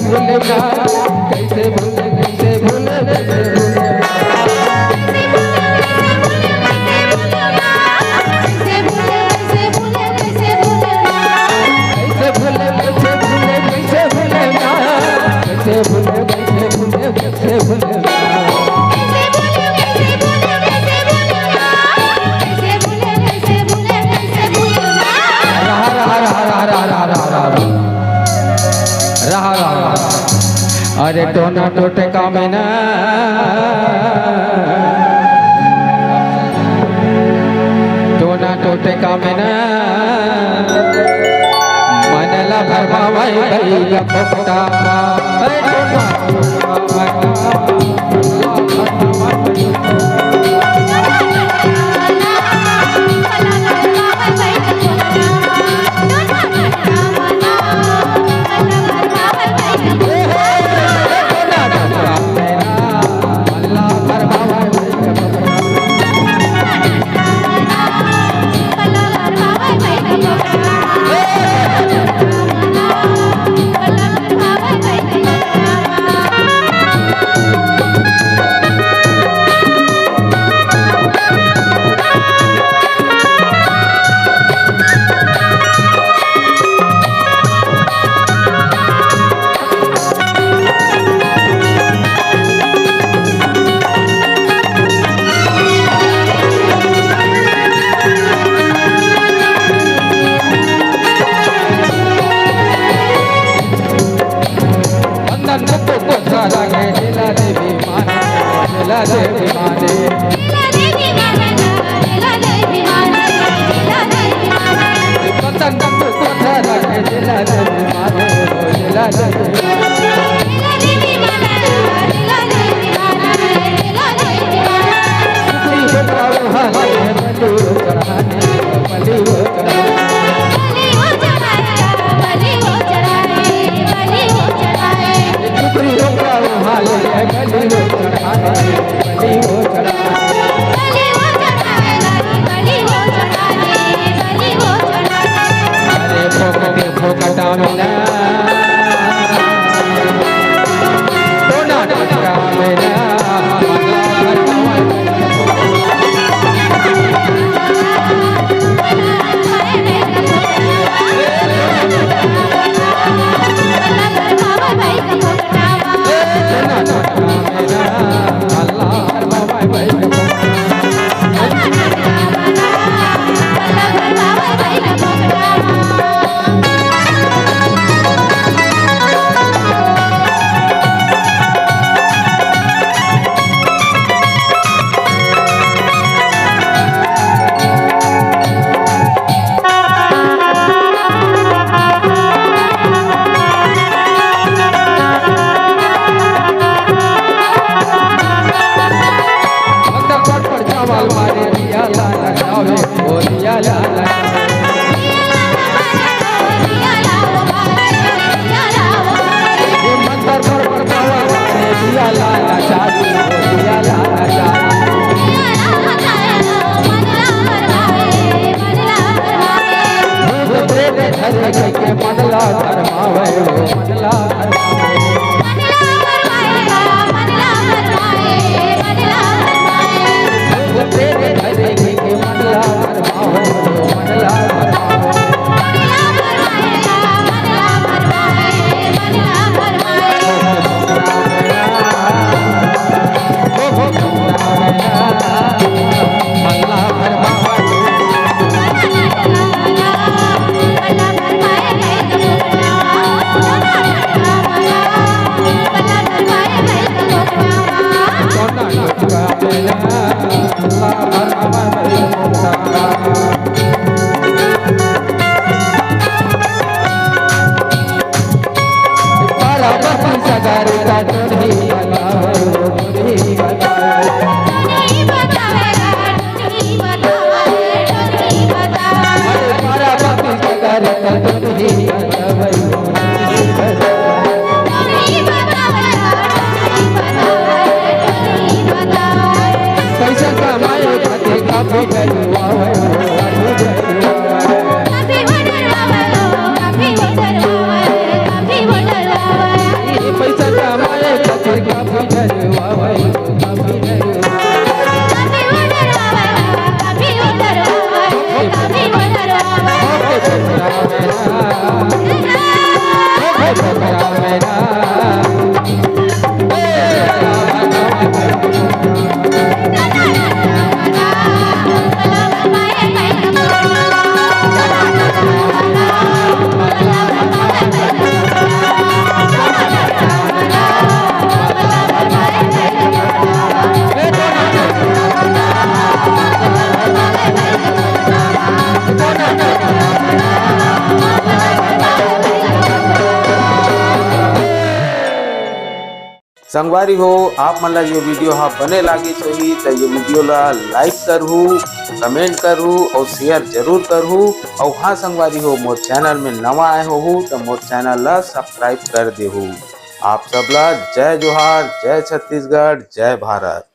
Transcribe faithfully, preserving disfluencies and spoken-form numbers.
भूले ना, कैसे भूले, कैसे भूले, कैसे भूले ना। कैसे भूले, कैसे भूले, कैसे भूले, कैसे भूले ना। कैसे भूले, कैसे भूले, कैसे भूले ना। रहा, रहा, रहा। रहा, रहा, रहा। अरे टोना टोटका में ना, टोना टोटका में ना, मन ला भरमावै गई फोकटा। अरे टोना टोटका में ना, संगवारी हो, आप मन ला ये video हा बने लागिस होही त ये video ला like करहू, comment करहू और share जरूर करहू। और हाँ संगवारी हो, मोर channel में नवा आए होहू त मोर channel ला subscribe कर देहू। आप सब ला जय जोहार, जय छत्तीसगढ़, जय भारत।